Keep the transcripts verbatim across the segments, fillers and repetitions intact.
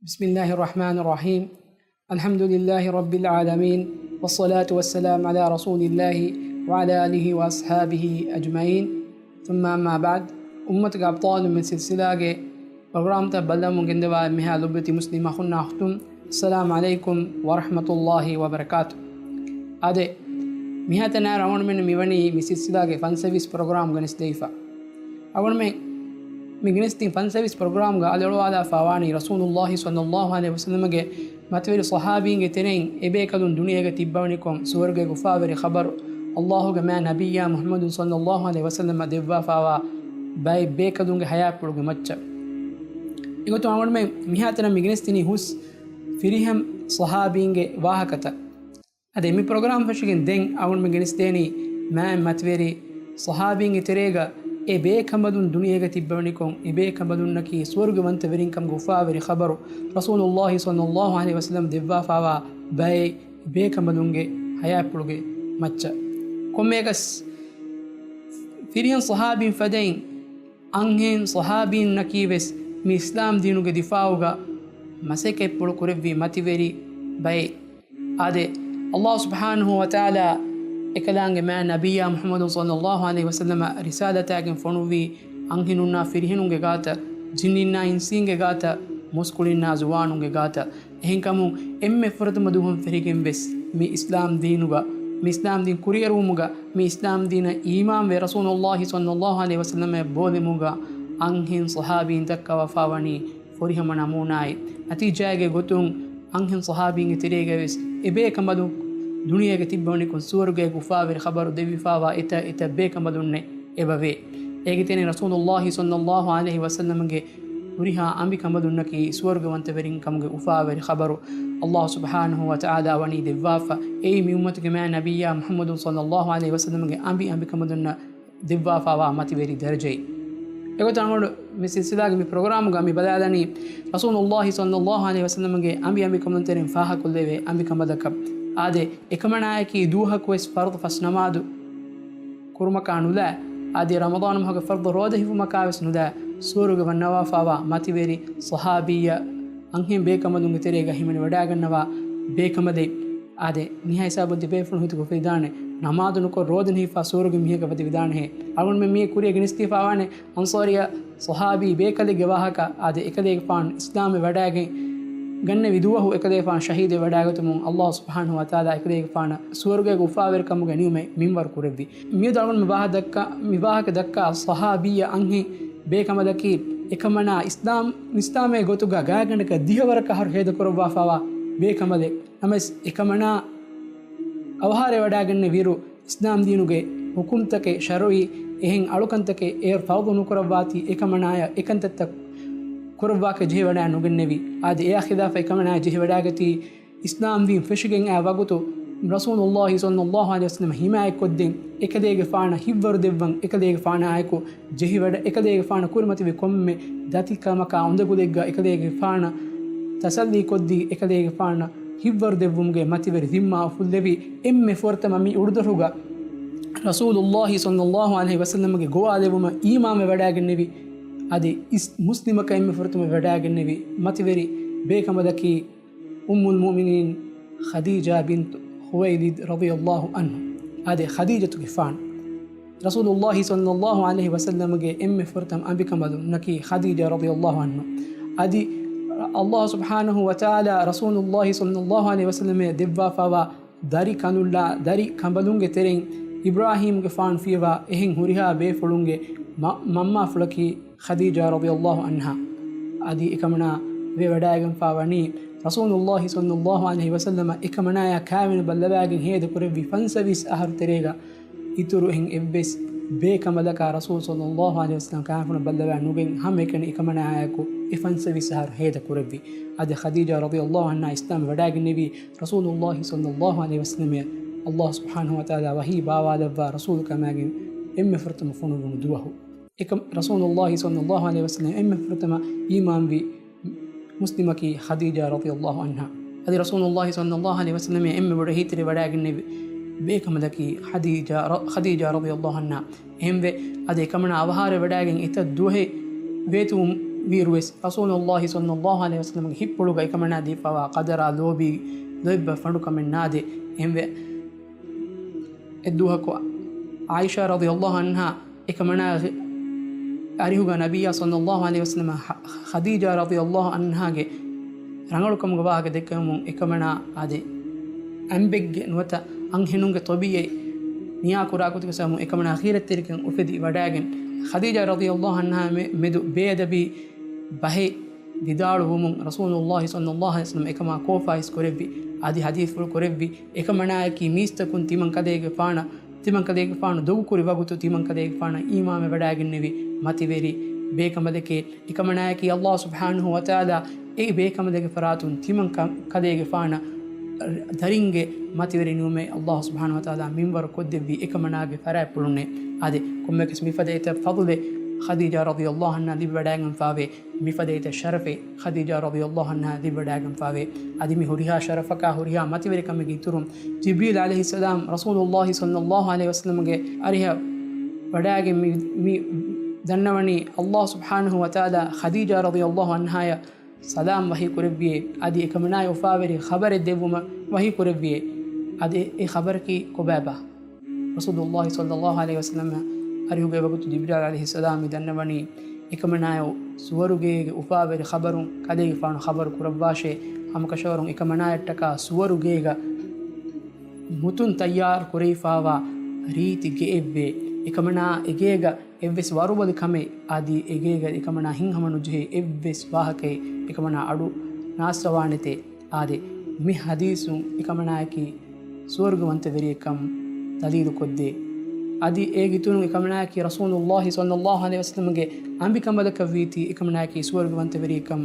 بسم الله الرحمن الرحيم. الحمد لله رب العالمين، والصلاة والسلام على رسول الله وعلى آله وأصحابه أجمعين. ثم أما بعد. އުއްމަތުގެ އަބްޠާލު މި ސިލްސިލާގެ ޕްރޮގްރާމްތައް ބައްލަވަމުން ގެންދަވާ މިހާ ލޮބުވެތި މުސްލިމް އަޚުންނާ އުޚްތުން، އައްސަލާމު ޢަލައިކުމް ވަރަޙްމަތުﷲި ވަބަރަކާތު. އާދެ، މިހާތަނަށް އަޅުގަނޑުމެން މިވަނީ މި ސިލްސިލާގެ ފަންސަވީސް ޕްރޮގްރާމް ގެނެސްދެވިފަ. އަޅުގަނޑުމެން މި ގެނެސްދިން ފަންސަވީސް ޕްރޮގްރާމްގަ އަލިއަޅުވާލާފާވާނީ ރަސޫލުﷲި ޞައްލަﷲު ޢަލައިހި ވަސައްލަމަގެ މަތިވެރި ޞަޙާބީންގެ ތެރެއިން އެބޭކަލުން ދުނިޔޭގަ ތިއްބަވަނިކޮށް ސުވަރުގޭގެ އުފާވެރި ޚަބަރު، ﷲގެ މާތް ނަބިއްޔާ މުޙައްމަދު ޞައްލަﷲު ޢަލައިހި ވަސައްލަމަށް ދެއްވާފާވާ ބައެއް ބޭކަލުންގެ ޙަޔާތްޕުޅުގެ މައްޗަށް. އެގޮތުން އަޅުގަނޑުމެން މިހާތަނަށް މި ގެނެސްދިނީ ހުސް ފިރިހެން ޞަޙާބީންގެ ވާހަކަތައް. އާދެ، މި ޕްރޮގްރާމް ފެށިގެން ދެން އަޅުގަނޑުމެން ގެނެސްދޭނީ މާތް މަތިވެރި ޞަޙާބީންގެ ތެރޭގަ އެ ބޭކަނބަލުން ދުނިޔޭގަ ތިއްބަވަނިކޮށް، އެ ބޭކަނބަލުންނަކީ ސުވަރުގަވަންތަވެރިންކަމުގެ އުފާވެރި ޚަބަރު، ރަސޫލުﷲި ޞައްލަﷲު ޢަލައިހި ވަސައްލަމަ ދެއްވާފާވާ ބައެއް ބޭކަނބަލުންގެ ޙަޔާތްޕުޅުގެ މައްޗަށް. ކޮންމެއަކަސް ފިރިހެން ޞަޙާބީން ފަދައިން އަންހެން ޞަޙާބީންނަކީ ވެސް މި އިސްލާމް ދީނުގެ ދިފާޢުގަ މަސައްކަތްޕުޅު ކުރެއްވި މަތިވެރި ބައެއް. އާދެ، ﷲ ސުބްޙާނަހޫ ވަތަޢާލާ އެކަލާނގެ މާތް ނަބިއްޔާ މުޙައްމަދު ޞައްލަﷲު ޢަލައިހި ވަސައްލަމަ ރިސާލަތާގެން ފޮނުއްވީ އަންހެނުންނާ ފިރިހެނުންގެ ގާތަށް، ޖިންނިންނާ އިންސީންގެ ގާތަށް، މުސްކުޅިންނާ ޒުވާނުންގެ ގާތަށް. އެހެންކަމުން އެންމެ ފުރަތަމަ ދުވަހުން ފެށިގެން ވެސް މި އިސްލާމް ދީނުގަ، މި އިސްލާމް ދީން ކުރިއެރުވުމުގަ، މި އިސްލާމް ދީނަށް އީމާންވެ ރަސޫލުﷲި ޞައްލަﷲު ޢަލައިހި ވަސައްލަމަށް ބޯލެމުގަ އަންހެން ޞަޙާބީން ދައްކަވާފާވަނީ ފުރިހަމަ ނަމޫނާއެއް. ނަތީޖާގެ ގޮތުން އަންހެން ޞަޙާބީންގެ ތެރޭގަ ވެސް އެބޭކަނބަލުން ދުނިޔޭގަ ތިއްބަވަނިކޮށް ސުވަރުގޭގެ އުފާވެރި ޚަބަރު ދެއްވިފާވާ އެތައް އެތައް ބޭކަނބަލުންނެއް އެބަވޭ. އޭގެ ތެރެއިން ރަސޫލުﷲި ޞައްލަﷲު ޢަލައިހި ވަސައްލަމަގެ ހުރިހާ އަނބިކަނބަލުންނަކީ ސުވަރުގަވަންތަވެރިން ކަމުގެ އުފާވެރި ޚަބަރު ﷲ ސުބްޙާނަހޫ ވަތަޢާލާ ވަނީ ދެއްވާފަ. އެއީ މި އުއްމަތުގެ މާތް ނަބިއްޔާ މުޙައްމަދު ޞައްލަﷲު ޢަލައިހި ވަސައްލަމަގެ އަނބި އަނބިކަނބަލުންނަށް ދެއްވާފާވާ މަތިވެރި ދަރަޖައެއް. އެގޮތަށް އަޅުގަނޑު މި ސިލްސިލާގެ މި ޕްރޮގްރާމުގަ މި ބަލާލަނީ ރަސޫލުﷲި ޞައްލަﷲު ޢަލައިހި ވަސައްލަމަގެ އަނބި އަނބިކަނބަލުން ތެރެއިން ފާހަގަކޮށްލެވޭ އަނބިކަނބަލަކަށް. އާދެ، އެކަމަނާއަކީ ދުވަހަކު ވެސް ފަރުޟު ފަސް ނަމާދު ކުރުމަކާ ނުލާ، އަދި ރަމަޟާން މަހުގެ ފަރުޟު ރޯދަ ހިފުމަކާ ވެސް ނުލާ، ސުވަރުގެ ވަންނަވާފާވާ މަތިވެރި ޞަޙާބީއްޔަ އަންހެން ބޭކަނބަލުންގެ ތެރޭގަ ހިމެނިވަޑައިގަންނަވާ ބޭކަނބަލެއް. އާދެ، މިހާ ހިސާބުން ތިބޭފުޅުން ހިތުގަ އުފެދިދާނެ، ނަމާދު ނުކޮށް ރޯދަ ނުހިފާ ސުވަރުގެ މީހަކަށް ވަދެވިދާނެހޭ. އަޅުގަނޑުމެން މިއީ ކުރިއަށް ގެނެސްދީފާވާނެ އަންޞާރީ ޞަޙާބީ ބޭކަލެއްގެ ވާހަކަ. އާދެ، އެކަލޭގެފާނު އިސްލާމްވެ ވަޑައިގެން ގަންނެވި ދުވަހު އެކަލޭގެފާނު ޝަހީދެއް ވެވަޑައިގަތުމުން ﷲ ސުބްޙާނަހޫ ވަތަޢާލާ އެކަލޭގެފާނަށް ސުވަރުގޭގެ އުފާވެރިކަމުގެ ނިޢުމަތް މިންވަރު ކުރެއްވި. މިއަދު އަޅުގަނޑު މި ވާހަކަ ދައްކާ، މި ވާހަކަ ދައްކާ ޞަޙާބީއްޔަ އަންހެން ބޭކަނބަލަކީ އެކަމަނާ އިސްލާމް، އިސްލާމޭ ގޮތުގަ ގާތްގަނޑަކަށް ދިހަވަރަކަށް އަހަރު ހޭދަކުރައްވާފާވާ ބޭކަނބަލެއް. ނަމަވެސް އެކަމަނާ އަވަހާރަވެވަޑައިގެންނެވިއިރު، އިސްލާމް ދީނުގެ ޙުކުމްތަކެއް، ޝަރުޢީ އެހެން އަޅުކަންތަކެއް އޭރު ފަރުޟު ނުކުރައްވާތީ، އެކަމަނާޔަށް އެކަންތައްތައް ކުރައްވާކަށް ޖެހިވަޑައި ނުގެންނެވި. އާދެ، އެއާ ޚިލާފަށް އެކަމަނާޔަށް ޖެހިވަޑައިގަތީ، އިސްލާމް ދީން ފެށިގެން އައި ވަގުތު، ރަސޫލުﷲި ޞައްލަﷲު ޢަލައިހި ވަސައްލަމަ ޙިމާޔަތްކޮށްދޭން، އެކަލޭގެފާނަށް ހިތްވަރު ދެއްވަން، އެކަލޭގެފާނާއެކު ޖެހިވަޑަ، އެކަލޭގެފާނަށް ކުރިމަތިވި ކޮންމެ ދަތިކަމަކާ އުނދަގުލެއްގަ އެކަލޭގެފާނަށް ތަސައްލީކޮށްދީ، އެކަލޭގެފާނަށް ހިތްވަރު ދެއްވުމުގެ މަތިވެރި ޒިންމާ އުފުއްލެވި، އެންމެ ފުރަތަމަ މި އުޑުދޮށުގަ ރަސޫލުﷲި ޞައްލަﷲު ޢަލައިހި ވަސައްލަމަގެ ގޮވާލެވުމަށް އީމާންވެވަޑައިގެންނެވި، އަދި އިސް، މުސްލިމަކަށް އެންމެ ފުރަތަމަ ވެވަޑައިގެންނެވި މަތިވެރި ބޭކަނބަލަކީ އުއްމުލް މުއުމިނީން ޚަދީޖާ ބިންތު ޚުވައިލިދް ރަޟިޔަﷲު ޢަންހަ. އާދެ، ޚަދީޖަތުގެފާނު. ރަސޫލުﷲި ޞައްލަﷲު ޢަލައިހި ވަސައްލަމަގެ އެންމެ ފުރަތަމަ އަނބިކަނބަލުންނަކީ ޚަދީޖާ ރަޟިޔަﷲު ޢަންހަ. އަދި ﷲ ސުބްޙާނަހޫ ވަތަޢާލާ ރަސޫލުﷲި ޞައްލަﷲު ޢަލައިހި ވަސައްލަމަށް ދެއްވާފާވާ ދަރި ކަނުން، ދަރި ކަނބަލުންގެ ތެރެއިން އިބްރާހީމްގެފާނު ފިޔަވާ އެހެން ހުރިހާ ބޭފުޅުންގެ މަ-، މަންމާފުޅަކީ ޚަދީޖާ ރަޟިޔަﷲު ޢަންހާ. އަދި އެކަމަނާ ވެވަޑައިގެންފާ ވަނީ ރަސޫލުﷲި ޞައްލަﷲު ޢަލައިހި ވަސައްލަމަ އެކަމަނާޔާ ކާވެނި ބައްލަވައިގެން ހޭދަކުރެއްވި ފަންސަވީސް އަހަރު ތެރޭގަ އިތުރު އެހެން އެއްވެސް ބޭކަނބަލަކާ ރަސޫލު ޞައްލަﷲު ޢަލައިހި ވަސައްލަމަ ކާފުނަށް ބައްލަވާ ނުގެން ހަމައެކަނި އެކަމަނާއާއެކު އެ ފަންސަވީސް އަހަރު ހޭދަ ކުރެއްވި. އަދި ޚަދީޖާ ރަޟިޔަﷲު ޢަންހާ އިސްލާމް ވަޑައިގެންނެވީ ރަސޫލުﷲި ޞައްލަﷲު ޢަލައިހި ވަސައްލަމަށް ﷲ ސުބްޙާނަހޫ ވަތަޢާލާ ވަޙީ ބާވާލައްވާ ރަސޫލު ކަމާގެން އެންމެ ފުރަތަމަ ފޮނުއްވުނު ދުވަހު. އެކަމް ރަސޫލުﷲި ޞައްލަﷲު ޢަލައިހި ވަސައްލަމަ އެންމެ ފުރަތަމަ އީމާންވި މުސްލިމަކީ ޚަދީޖާ ރަޟިޔަﷲު ޢަންހާ. އަދި ރަސޫލުﷲި ޞައްލަﷲު ޢަލައިހި ވަސައްލަމަ އެންމެ ބޮޑަށް އެހީތެރިވެވަޑައިގެންނެވި ބޭކަނބަލަކީ ޚަދީޖާ ރަ-، ޚަދީޖާ ރަޟިޔަﷲު ޢަންހާ. އެހެންވެ، އަދި އެކަމަނާ އަވަހާރަވެވަޑައިގެން އެތައް ދުވަހެއް ވޭތުވުން، ވީއިރުވެސް ރަސޫލުﷲ ޞައްލަﷲު ޢަލައިހި ވަސައްލަމަގެ ހިތްޕުޅުގަ އެކަމަނާ ދީފަވާ ޤަދަރާ ލޯބި ލޯތްބާ ފަނޑުކަމެއް ނާދޭ. އެހެންވެ، އެއްދުވަހަކު ޢާއިޝާ ރަޟިޔަﷲު ޢަންހާ އެކަމަނާ އަރިހުގަ ނަބިއްޔާ ޞައްލަﷲު ޢަލައިހި ވަސައްލަމަ ޚަ-، ޚަދީޖާ ރަޟިޔަﷲު ޢަންހާގެ ރަނގަޅުކަމުގެ ވާހަކަ ދެއްކެވުމުން އެކަމަނާ އާދެ، އަނބެއްގެ ނުވަތަ އަންހެނުންގެ ޠަބީޢަތް ނިޔާކުރާ ގޮތުގެ ސަބަބުން އެކަމަނާ ޣީރަތްތެރިކަން އުފެދި ވަޑާގެން، ޚަދީޖާ ރަޟިޔަﷲު ޢަންހާ މެ-، މެދު ބޭއަދަބީ ބަހެއް ވިދާޅުވުމުން ރަސޫލުﷲ ޞައްލަﷲު ޢަލައިހި ވަސައްލަމަ އެކަމާ ކޯފާއިސް ކުރެއްވި، އަދި ޙަދީޘްފުޅު ކުރެއްވި، އެކަމަނާއަކީ މީސްތަކުން ތިމަން ކަލޭގެފާނަށް، ތިމަން ކަލޭގެފާނު ދޮގުކުރި ވަގުތު ތިމަން ކަލޭގެފާނަށް އީމާންވެވަޑާގެންނެވި މަތިވެރި ބޭކަމަލެކޭ. އެކަމަނާއަކީ ﷲ ސުބްޙާނަހޫ ވަތަޢާލާ އެ ބޭކަމަލެއްގެ ފަރާތުން ތިމަން ކަ-، ކަލޭގެފާނަށް ދަރިންގެ މަތިވެރި ނިޢުމަތް ﷲ ސުބްޙާނަހޫ ވަތަޢާލާ މިންވަރު ކޮށްދެއްވި އެކަމަނާގެ ފަރާތްޕުޅުންނޭ. އާދެ، ކޮންމެއަކަސް މިފަދަ އެތައް ފަޟުލެއް ޚަދީޖާ ރަޟިޔަﷲު ޢަންހާ ލިބިވަޑާގެންފާވޭ. މިފަދަ އެތައް ޝަރަފެއް ޚަދީޖާ ރަޟިޔަﷲު ޢަންހާ ލިބިވަޑާގެންފާވޭ. އަދި މި ހުރިހާ ޝަރަފަކާ ހުރިހާ މަތިވެރިކަމެއްގެ އިތުރުން، ޖިބްރީލް ޢަލައިހިއްސަލާމް ރަސޫލުﷲ ޞައްލަﷲު ޢަލައިހި ވަސައްލަމަގެ އަރިހަށް ވަޑާގެން މި، މި ދަންނަވަނީ ﷲ ސުބްޙާނަހޫ ވަތަޢާލާ ޚަދީޖާ ރަޟިޔަﷲު ޢަންހާޔަށް ސަލާމް ވަޙީ ކުރެއްވިޔޭ، އަދި އެކަމަނާއަށް އުފާވެރި ޚަބަރެއް ދެއްވުމަށް ވަޙީ ކުރެއްވިޔޭ. އަދި އެ ޚަބަރަކީ ކޮބާބާ؟ ރަސޫލުﷲ ޞައްލަﷲު ޢަލައިހި ވަސައްލަމަ އަރިހުގެ ވަގުތު ޖިބްރީލް ޢަލައިހިއްސަލާމް މި ދަންނަވަނީ، އެކަމަނާއަށް ސުވަރުގޭގެ އުފާވެރި ޚަބަރުން ކަލޭގެފާނު ޚަބަރު ކުރައްވާށޭ. ހަމަކަށަވަރުން އެކަމަނާޔަށްޓަކާ ސުވަރުގޭގަ މުތުން ތައްޔާރު ކުރެވިފާވާ ރީތި ގެއެއްވޭ. އެކަމަނާ އެގޭގަ އެއްވެސް ވަރުބޮލި ކަމެއް އަދި އެގޭގަ އެކަމަނާ ހިތްހަމަނުޖެހޭ އެއްވެސް ވާހަކައެއް އެކަމަނާ އަޑު ނާސްވާނެތޭ. އާދެ، މި ޙަދީޘުން އެކަމަނާއަކީ ސުވަރުގަވަންތަވެރިއެއްކަން ދަލީލުކޮށްދޭ. އަދި އޭގެ އިތުރުން އެކަމަނާއަކީ ރަސޫލުﷲ ޞައްލަﷲު ޢަލައިހި ވަސައްލަމަގެ އަނބިކަނބަލަކަށްވީތީ އެކަމަނާއަކީ ސުވަރުގަވަންތަވެރިއެއްކަން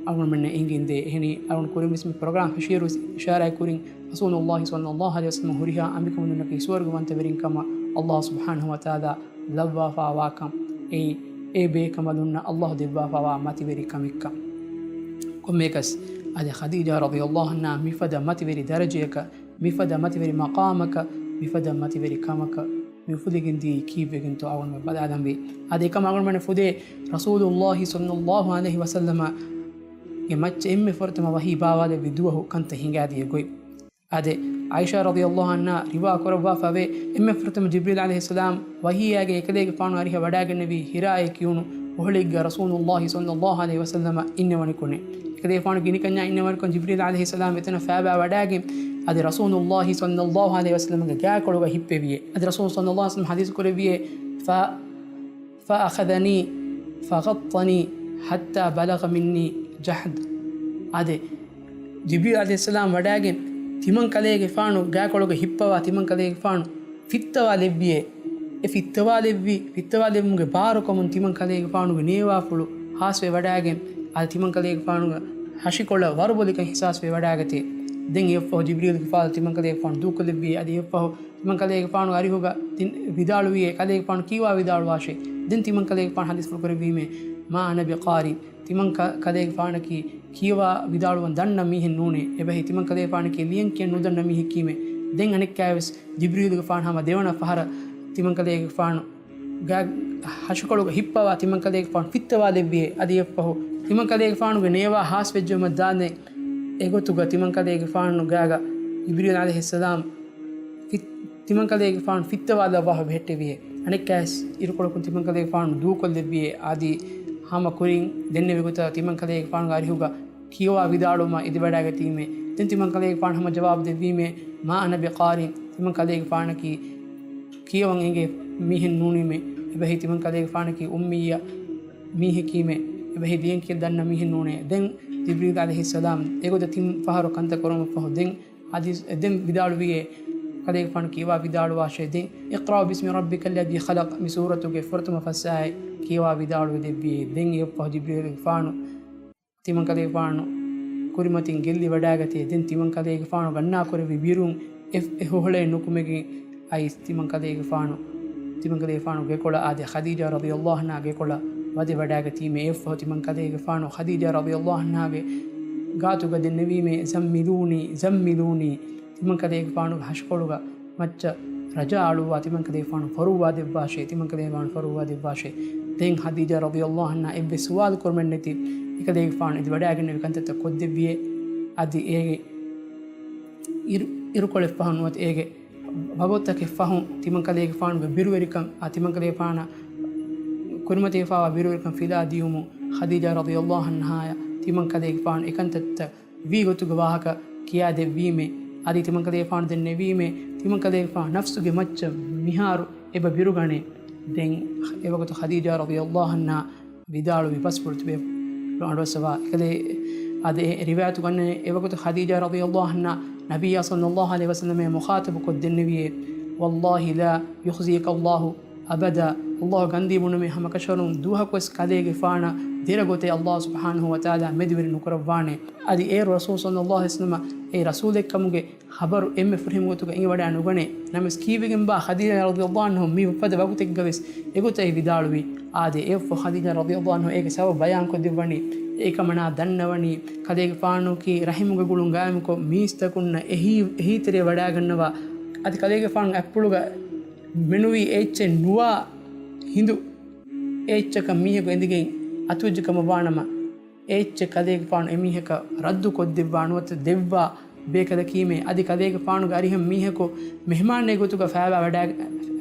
އަޅުގަނޑުމެންނަށް އެނގިންދޭ. އެހެނީ އަޅުގަނޑު ކުރިންވެސް މި ޕްރޮގްރާމް ހިށިއިރު އިޝާރާތް ކުރިން ރަސޫލުﷲ ޞައްލަﷲު ޢަލައިހި ވަސައްލަމަ ހުރިހާ އަނބިކަނބަލުންނަކީ ސުވަރުގަވަންތަވެރިން ކަމަށް ﷲ ސުބްޙާނަހޫ ވަތަޢާލާ ލައްވާފާވާކަން، އެއީ އެ ބޭކަނބަލުންނަށް ﷲ ދެއްވާފާވާ މަތިވެރި ކަމެއްކަން. ކޮންމެއަކަސް، އަދި ޚަދީޖާ ރަޟިޔަﷲު ޢަންހާ މިފަދަ މަތިވެރި ދަރަޖަޔަކަށް، މިފަދަ މަތިވެރި މަޤާމަކަށް، މިފަދަ މަތިވެރި ކަމަކަށް މި އުފުލިގެންދީ ކީއްވެގެންތޯ އަޅުގަނޑުމެން ބަލާލަންވީ. އަދި އެކަމަށް އަޅުގަނޑުމެން ފުދޭ ރަސޫލުﷲ ޞައްލަﷲު ޢަލައިހި ވަސައްލަމަގެ މައްޗަށް އެންމެ ފުރަތަމަ ވަޙީ ބާވާލެއްވި ދުވަހު ކަންތައް ހިނގާދިޔަ ގޮތް. އާދެ، ޢާއިޝާ ރަޟިޔަﷲު ޢަންހާ ރިވާ ކުރައްވާފަވޭ، އެންމެ ފުރަތަމަ ޖިބްރީލް ޢަލައިހިއްސަލާމް ވަޙީއާގެ އެކަލޭގެފާނު އަރިހަށް ވަޑާގެންނެވީ ހިރާއޭ ކިޔުނު ކޮހޮޅެއްގަ ރަސޫލުﷲ ޞައްލަﷲު ޢަލައިހި ވަސައްލަމަ އިންނަވަނިކޮށް. އެކަލޭގެފާނުގެ ގިނިކަންޏާ އިންނަވަނިކޮށް ޖިބްރީލް ޢަލައިހިއްސަލާމް އެތަނަށް ފައިބާ ވަޑާގެން އަދި ރަސޫލުﷲ ޞައްލަﷲު ޢަލައިހި ވަސައްލަމަގެ ގާކޮޅުގަ ހިއްޕެވިޔޭ. އަދި ރަސޫލު ޞައްލަﷲު ޢަލައިހި ވަސައްލަމަ ޙަދީޘް ކުރެއްވިޔޭ، ފަ فأخذني فغطني حتى بلغ مني الجهد. އާދެ، ޖިބްރީލް ޢަލައިހިއްސަލާމް ވަޑާގެން ތިމަން ކަލޭގެފާނު ގާކޮޅުގަ ހިއްޕަވާ ތިމަން ކަލޭގެފާނު ފިއްތަވާ ލެއްވިޔޭ. އެ ފިއްތަވާލެއްވި، ފިއްތަވާލެއްވުމުގެ ބާރުކަމުން ތިމަން ކަލޭގެފާނުގެ ނޭވާފުޅު ހާސްވެ ވަޑާގެން، އާދެ، ތިމަން ކަލޭގެފާނުގެ ހަށިކޮޅަށް ވަރުބޮލިކަން އިޙްސާސްވެ ވަޑާގަތޭ. ދެން އެއަށްފަހު ޖިބްރީލްގެފާނު ތިމަން ކަލޭގެފާނު ދޫކޮށްލެއްވިޔޭ. އަދި އެއަށްފަހު ތިމަން ކަލޭގެފާނު އަރިހުގަ ތިން ވިދާޅުވިޔޭ، ކަލޭގެފާނު ކިޔަވާ ވިދާޅުވާށޭ. ދެން ތިމަން ކަލޭގެފާނު ޙަދީޘްފުޅު ކުރެއްވީމޭ، ما أنا بقارئ. ތިމަން ކަ-، ކަލޭގެފާނަކީ ކިޔަވާ ވިދާޅުވަން ދަންނަ މީހެއް ނޫނޭ. އެބަހީ ތިމަން ކަލޭގެފާނަކީ ލިޔަން ކިޔަން ނުދަންނަ މީހެއްކީމޭ. ދެން އަނެއްކާވެސް ޖިބްރީލުގެފާނު ހަމަ ދެވަނަ ފަހަރަށް ތިމަން ކަލޭގެފާނު ގާ ހަށިކޮޅުގަ ހިއްޕަވާ ތިމަން ކަލޭގެފާނު ފިއްތަވާލެއްވިޔޭ. އަދި އެއަށްފަހު ތިމަން ކަލޭގެފާނުގެ ނޭވާ ހާސްވެއްޖެއުމަށް ދާންދެން އެގޮތުގަ ތިމަން ކަލޭގެފާނު ގާގަ ޖިބްރީލް ޢަލައިހިއްސަލާމް ފި-، ތިމަން ކަލޭގެފާނު ފިއްތަވާލައްވާފަ ބެހެއްޓެވިޔޭ. އަނެއްކާވެސް އިރުކޮޅަކުން ތިމަން ކަލޭގެފާނު ދޫކޮށްލެއްވިޔޭ. އަދި ހަމަ ކުރިން ދެންނެވި ގޮތަށް ތިމަން ކަލޭގެފާނުގެ އަރިހުގަ ކިޔަވާ ވިދާޅުވުމަށް އެދިވަޑާގަތީމޭ. ދެން ތިމަން ކަލޭގެފާނު ހަމަ ޖަވާބު ދެއްވީމޭ، ما أنا بقارئ. ތިމަން ކަލޭގެފާނަކީ ކިޔަވަން އެނގޭ މީހެއް ނޫނީމޭ. އެބަހީ ތިމަން ކަލޭގެފާނަކީ އުއްމިއްޔަ މީހެކީމޭ. އެބަހީ ލިޔަން ކިޔަން ދަންނަ މީހެއް ނޫނޭ. ދެން ޖިބްރީލް ޢަލައިހިއްސަލާމް އެގޮތަށް ތިން ފަހަރު ކަންތައް ކުރުމަށްފަހު ދެން އަދި ދެން ވިދާޅުވިޔޭ، ކަލޭގެފާނު ކިޔަވާ ވިދާޅުވާށޭ. ދެން اقرأ باسم ربك الذي خلق މި ސޫރަތުގެ ފުރަތަމަ ފަސް އާޔަތް ކިޔަވާ ވިދާޅުވެ ދެއްވިޔޭ. ދެން އެއަށްފަހު ޖިބްރީލުގެފާނު ތިމަން ކަލޭގެފާނު ކުރިމަތިން ގެއްލިވަޑާގަތޭ. ދެން ތިމަން ކަލޭގެފާނު ގަންނާކުރެއްވި ބިރުން އެ، އެ ހޮހޮޅޭ ނުކުމެގެން އައިސް ތިމަން ކަލޭގެފާނު، ތިމަން ކަލޭގެފާނު ގެކޮޅަށް އާދެ، ޚަދީޖާ ރަޟިޔަﷲ ޢަންހާ ގެކޮޅަށް ވަދެ ވަޑާގަތީމޭ. އެއަށްފަހު ތިމަން ކަލޭގެފާނު ޚަދީޖާ ރަޟިޔަﷲ ޢަންހާގެ ގާތުގަ ދެންނެވީމޭ، زملوني زملوني، ތިމަން ކަލޭގެފާނުގެ ހަށިކޮޅުގަ މައްޗަށް ރަޖާ އަޅުއްވާ، ތިމަން ކަލޭގެފާނު ފޮރުއްވާ ދެއްވާށޭ، ތިމަން ކަލޭގެފާނު ފޮރުއްވާ ދެއްވާށޭ. ދެން ޚަދީޖާ ރަޟިޔަﷲ ޢަންހާ އެއްވެސް ސުވާލު ކުރުމެއް ނެތި އެކަލޭގެފާނު އެދި ވަޑާގެންނެވި ކަންތައްތައް ކޮށްދެއްވިއޭ. އަދި އޭގެ އިރު، އިރުކޮޅެއް ފަހުން ނުވަތަ އޭގެ ވަގުތުތަކެއް ފަހުން ތިމަން ކަލޭގެފާނުގެ ބިރުވެރިކަން، އާ، ތިމަން ކަލޭގެފާނަށް ކުރިމަތިވެފާވާ ބިރުވެރިކަން ފިލާ ދިޔުމުން ޚަދީޖާ ރަޟިޔަﷲ ޢަންހާއަށް ތިމަން ކަލޭގެފާނު އެކަންތައްތައް ވީ ގޮތުގެ ވާހަކަ ކިޔާދެއްވީމޭ. އަދި ތިމަން ކަލޭގެފާނު ދެންނެވީމޭ، ތިމަން ކަލޭގެފާނު ނަފްސުގެ މައްޗަށް މިހާރު އެބަ ބިރުގަނޭ. ދެން އެވަގުތު ޚަދީޖާ ރަޟިޔަﷲ ޢަންހާ ވިދާޅުވި ބަސްފުޅު ތިބޭފުޅުން އަޑުއައްސަވާ. އެކަލޭ އަދި އެ ރިވާޔަތު ގަންނަނީ އެވަގުތު ޚަދީޖާ ރަޟިޔަﷲ ޢަންހާ ނަބިއްޔާ ޞައްލަﷲ ޢަލައިހި ވަސައްލަމައާ މުޚާޠަބު ކޮށްދެންނެވިއޭ، والله لا يخزيك الله أبدا. ﷲ ގަންދީ ބުނަމޭ، ހަމަކަށަވަރުން ދުވަހަކުވެސް ކަލޭގެފާނަށް ދެރަ ގޮތެއް ﷲ ސުބްޙާނަހޫ ވަތަޢާލާ މެދުވެރި ނުކުރައްވާނެ. އަދި އޭރު ރަސޫލު ޞައްލަﷲ ޢަލައިހި ވަސައްލަމަ އެ ރަސޫލެއްކަމުގެ ޚަބަރު އެންމެ ފުރިހަމަ ގޮތުގަ އެނގިވަޑައި ނުގަނޭ. ނަމަވެސް ކީއްވެގެންބާ ޚަދީޖާ ރަޟިޔަﷲ ޢަންހާ މި ފަދަ ވަގުތެއްގަވެސް އެގޮތަށް ވިދާޅުވީ؟ އާދެ، އެއަށްފަހު ޚަދީޖާ ރަޟިޔަﷲ ޢަންހާ އޭގެ ސަބަބު ބަޔާންކޮށްދެއްވަނީ. އެކަމަނާ ދަންނަވަނީ ކަލޭގެފާނުގެ ރަޙިމުގެ ގުޅުން ގާއިމުކޮށް މީސްތަކުންނަށް އެހީ، އެހީތެރި ވަޑައިގަންނަވާ. އަދި ކަލޭގެފާނު އަތްޕުޅުގަ މެނުވީ އެއްޗެއް ނުވާ ހިނދު އެއްޗަކަށް މީހަކު އެނދިގެން އަތުވެއްޖެ ކަމަށް ވާނަމަ، އެއްޗެއް ކަލޭގެފާނު އެމީހަކަށް ރައްދު ކޮށްދެއްވާ ނުވަތަ ދެއްވާ ބޭކަލަކީމޭ. އަދި ކަލޭގެފާނުގެ އަރިހަށް މީހަކު މެހްމާނެއްގެ ގޮތުގަ ފައިބާ ވަޑައި،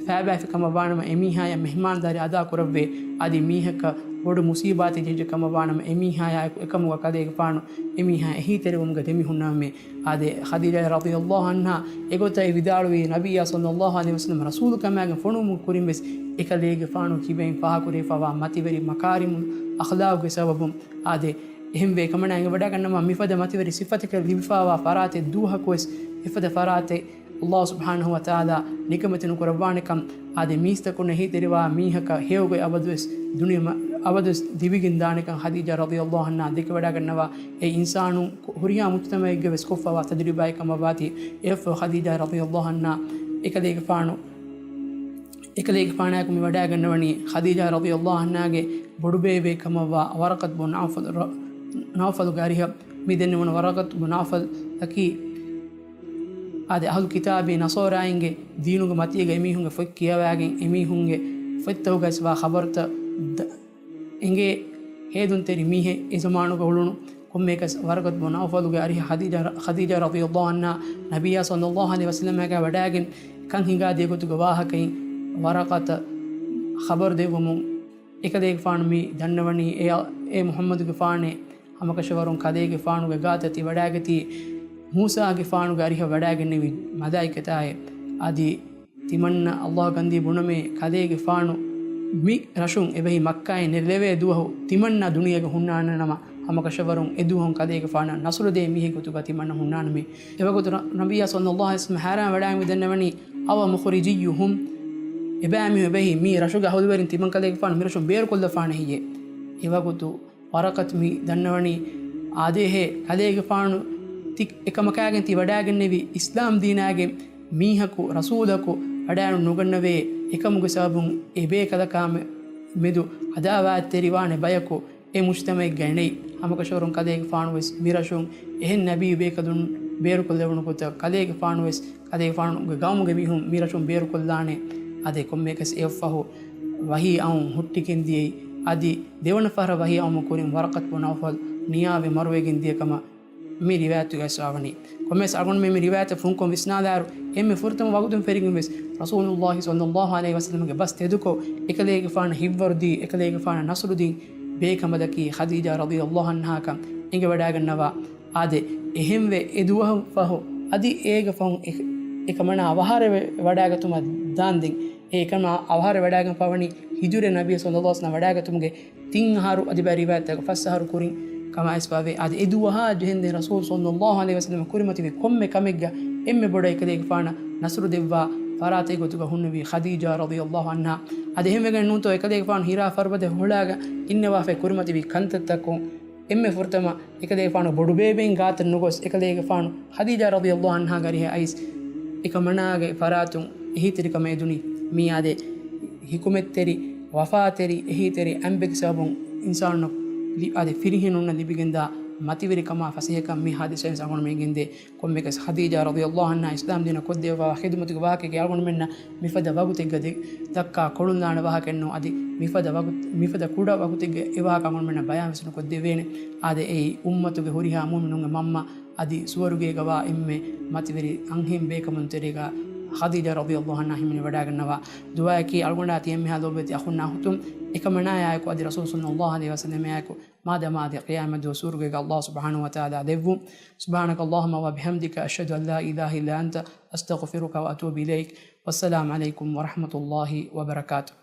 ފައިބާފި ކަމަށް ވާނަމަ، އެމީހާޔަށް މެހްމާންދާރީ އަދާ ކުރައްވޭ. އަދި މީހަކަށް ބޮޑު މުސީބާތެއް ޖެހިއްޖެ ކަމަށް ވާނަމަ، އެމީހާޔާއެކު އެކަމުގަ ކަލޭގެފާނު އެމީހާ އެހީތެރިވުމުގަ ދެމިހުންނަމޭ. އާދެ، ޚަދީޖާ ރަޟިޔަﷲ ޢަންހާ އެގޮތަށް ވިދާޅުވީ، ނަބިއްޔާ ޞައްލަﷲ ޢަލައިހި ވަސައްލަމަ ރަސޫލުކަމާގެން ފޮނުވުމުގެ ކުރިން ވެސް އެކަލޭގެފާނު ކިބައިން ފާހަގަކުރެވިފައިވާ މަތިވެރި މަކާރިމުލް އަޚްލާގުގެ ސަބަބުން. އާދެ، އެހެންވެ އެކަމަނާ އެނގިވަޑައިގަންނަވާ މިފަދަ މަތިވެރި ސިފަތަކެއް ލިބިފައިވާ ފަރާތެއް ދުވަހަކުވެސް އެފަދަ ފަރާތެއް ﷲ ސުބްޙާނަހޫ ވަތަޢާލާ ނިކަމެތި ނުކުރައްވާނެކަން. އާދެ، މީސްތަކުންނަށް އެހީތެރިވާ މީހަކަށް ހެޔޮގޮތް އަބަދުވެސް ދުނިޔެ މަ-، އަބަދުވެސް ލިބިގެން ދާނެކަން ޚަދީޖާ ރަޟިޔަﷲ ޢަންހާ ދެކެވަޑައިގަންނަވާ. އެ އިންސާނުން ކު-، ހުރިހާ މުޖްތަމަޢެއްގަވެސް ކޮށްފައިވާ ތަޖުރިބާއެއް ކަމަށްވާތީ. އެއަށްފަހު ޚަދީޖާ ރަޟިޔަﷲ ޢަންހާ އެކަލޭގެފާނު، އެކަލޭގެފާނާއެކު މި ވަޑައިގަންނަވަނީ ޚަދީޖާ ރަޟިޔަﷲ ޢަންހާގެ ބޮޑުބޭބެ ކަމަށްވާ ވަރަޤަތު ބުން ނައުފަލު ރަ-، ނައުފަލުގެ އަރިހަށް. މި ދެންނެވުނު ވަރަޤަތު ބުން ނައުފަލަކީ އާދެ، އަހުލު ކިތާބީ ނަޞާރާއިންގެ ދީނުގެ މަތީގަ އެމީހުންގެ ފޮތް ކިޔަވައިގެން، އެމީހުންގެ ފޮތްތަކުގައިވެސް ވާ ޚަބަރުތައް ދަ-، އެނގޭ ހޭދުންތެރި މީހެއް އެ ޒަމާނުގަ އުޅުނު. ކޮންމެއަކަސް ވަރަޤަތު ބުން ނައުފަލުގެ އަރިހަށް ޚަދީޖާ، ޚަދީޖާ ރަޟިޔަﷲ ޢަންހާ ނަބިއްޔާ ޞައްލަﷲ ޢަލައިހި ވަސައްލަމާގާ ވަޑައިގެން ކަން ހިނގާދިޔަ ގޮތުގެ ވާހަކައިން ވަރަޤަތަށް ޚަބަރު ދެއްވުމުން، އެކަލޭގެފާނު މި ދަންނަވަނީ، އޭ، އޭ މުޙައްމަދުގެފާނޭ، ހަމަކަށަވަރުން ކަލޭގެފާނުގެ ގާތަށް ތި ވަޑައިގަތީ މޫސާގެފާނުގެ އަރިހަށް ވަޑައިގެންނެވި މަލާއިކަތާއޭ. އަދި ތިމަންނަ ﷲ ގަންދީ ބުނަމޭ، ކަލޭގެފާނު މި ރަށުން އެބަހީ މައްކާއިން ނެރެލެވޭ ދުވަހު ތިމަންނަ ދުނިޔޭގަ ހުންނާނެ ނަމަ، ހަމަކަށަވަރުން އެ ދުވަހުން ކަލޭގެފާނަށް ނަޞްރު ދޭ މީހެއް ގޮތުގަ ތިމަންނަ ހުންނާނަމޭ. އެވަގުތު ރަ-، ނަބިއްޔާ ޞައްލަﷲ ޢަލައިހި ވަސައްލަމަ ހައިރާން ވަޑައިގެން ދަންނަވަނީ، أومخرجي هم؟ އެބައިމީހުން އެބަހީ މި ރަށުގެ އަހުލުވެރިން ތިމަން ކަލޭގެފާނު މި ރަށުން ބޭރުކޮށްލަފާނެ ހެއްޔޭ؟ އެވަގުތު ވަރަޤަތު މި ދަންނަވަނީ، އާދޭހޭ، ކަލޭގެފާނު ތި އެކަމަކާގެން ތި ވަޑައިގެންނެވި އިސްލާމް ދީނާގެ މީހަކު ރަސޫލަކު ވަޑައިނުގަންނަވޭ، އެކަމުގެ ސަބަބުން އެބޭކަލަކާ މެ-، މެދު އަދާވާތްތެރިވާނެ ބަޔަކު އެ މުޖްތަމަޢެއްގައި ނެތް. ހަމަކަށަވަރުން ކަލޭގެފާނުވެސް މިރަށުން އެހެން ނަބިއްޔު ބޭކަލުން ބޭރުކޮށްލެވުނު ގޮތަށް، ކަލޭގެފާނުވެސް ކަލޭގެފާނުގެ ގައުމުގެ މީހުން މިރަށުން ބޭރުކޮށްލާނެ. އާދެ، ކޮންމެއަކަސް އެއަށްފަހު ވަޙީ އައުން ހުއްޓިގެން ދިޔައީ. އަދި ދެވަނަ ފަހަރަށް ވަޙީ އައުމުގެ ކުރިން ވަރަޤަތު ބުން ނައުފަލް ނިޔާވެ މަރުވެގެން ދިޔަ ކަމަށް މި ރިވާޔަތުގައި ވާވަނީ. ކޮންމެވެސް އަޅުގަނޑުމެން މި ރިވާޔަތަށް ފުންކޮށް ވިސްނާލާއިރު، އެންމެ ފުރަތަމަ ވަގުތުން ފެށިގެން ވެސް ރަސޫލުﷲ ޞައްލަﷲ ޢަލައިހި ވަސައްލަމަގެ ބަސް ތެދުކޮށް، އެކަލޭގެފާނަށް ހިތްވަރުދީ، އެކަލޭގެފާނަށް ނަޞްރުދީ ބޭކަނބަލަކީ ޚަދީޖާ ރަޟިޔަﷲ ޢަންހާ ކަން އެނގިވަޑައިގަންނަވާ. އާދެ، އެހެންވެ، އެ ދުވަހު ފަހު، އަދި އޭގެ ފަހުން އެ، އެކަމަނާ އަވަހާރަވެ ވަޑައިގަތުމަށް ދާންދެން. އެ އެކަމަނާ އަވަހާރަވެ ވަޑައިގެންފަވަނީ ހިޖުރަ ނަބިއްޔު ޞައްލަﷲ ޢަލައިހި ވަސައްލަމަ ވަޑައިގަތުމުގެ ތިން އަހަރު އަދި ބައެއް ރިވާޔަތްތަކަށް ފަސް އަހަރު ކުރިން ކަމަށް އައިސްފަވޭ. އާދެ، އެ ދުވަހާ ޖެހެންދެން ރަސޫލު ޞައްލަﷲ ޢަލައިހި ވަސައްލަމަ ކުރިމަތިވި ކޮންމެ ކަމެއްގަ އެންމެ ބޮޑަށް އެކަލޭގެފާނަށް ނަޞްރު ދެއްވާ ފަރާތެއް ގޮތުގަ ހުންނެވީ ޚަދީޖާ ރަޟިޔަﷲ ޢަންހާ. އަދި އެހެންވެގެން ނޫންތޯ އެކަލޭގެފާނު ހިރާ ފަރުބަދަ ހޮޅާގަ އިންނަވާފައި ކުރިމަތިވި ކަންތައްތަކުން އެންމެ ފުރަތަމަ އެކަލޭގެފާނު ބޮޑުބޭބެއިން ގާތަށް ނުގޮސް، އެކަލޭގެފާނު ޚަދީޖާ ރަޟިޔަﷲ ޢަންހާގެ އަރިހަށް އައިސް، އެކަމަނާގެ ފަރާތުން އެހީތެރިކަމެއް އެދުނީ. މީ އާދެ، ޙިކުމަތްތެރި، ވަފާތެރި، އެހީތެރި އަނބެއްގެ ސަބަބުން އިންސާނުންނަށް ލި-، އާދެ، ފިރިހެނުންނަށް ލިބިގެންދާ މަތިވެރިކަމާ ފަސޭހަކަން މި ހާދިސާއިން އަޅުގަނޑުމެން ގެންދޭ. ކޮންމެއަކަސް ޚަދީޖާ ރަޟިޔަﷲ ޢަންހާ އިސްލާމް ދީނަށް ކޮށްދެއްވާ ޚިދުމަތުގެ ވާހަކައިގެ އަޅުގަނޑުމެންނަށް މިފަދަ ވަގުތެއްގަ ދެ-، ދައްކާ ކޮޅުންލާނެ ވާހަކައެއްނޫ. އަދި މިފަދަ ވަގު-، މިފަދަ ކުޑަ ވަގުތެއްގެ އެ ވާހަކަ އަޅުގަނޑުމެންނަށް ބަޔާން ވެސް ނުކޮށްދެވޭނެ. އާދެ، އެއީ އުއްމަތުގެ ހުރިހާ މުއުމިނުންގެ މަންމަ އަދި ސުވަރުގޭގަވާ އެންމެ މަތިވެރި އަންހެން ބޭކަމުން ތެރޭގަ ޚަދީޖާ ރަޟިޔަﷲ ޢަންހާ ހިމެނިވަޑައިގަންނަވާ. ދުޢާއަކީ އަޅުގަނޑާ ތި އެންމެހާ ލޯބިވެތި އަޚުންނާ ހުތުން އެކަމަނާޔާއެކު އަދި ރަސޫލު ޞައްލަﷲ ޢަލައިހި ވަސައްލަމާއެކު މާދަމާ އަދި ޤިޔާމަތްދުވަހު ސުވަރުގޭގަ ﷲ ސުބްޙާނަހޫ ވަތަޢާލާ ލެއްވުން. سبحانك اللهم وبحمدك، أشهد أن لا إله إلا أنت، أستغفرك وأتوب إليك. والسلام عليكم ورحمة الله وبركاته.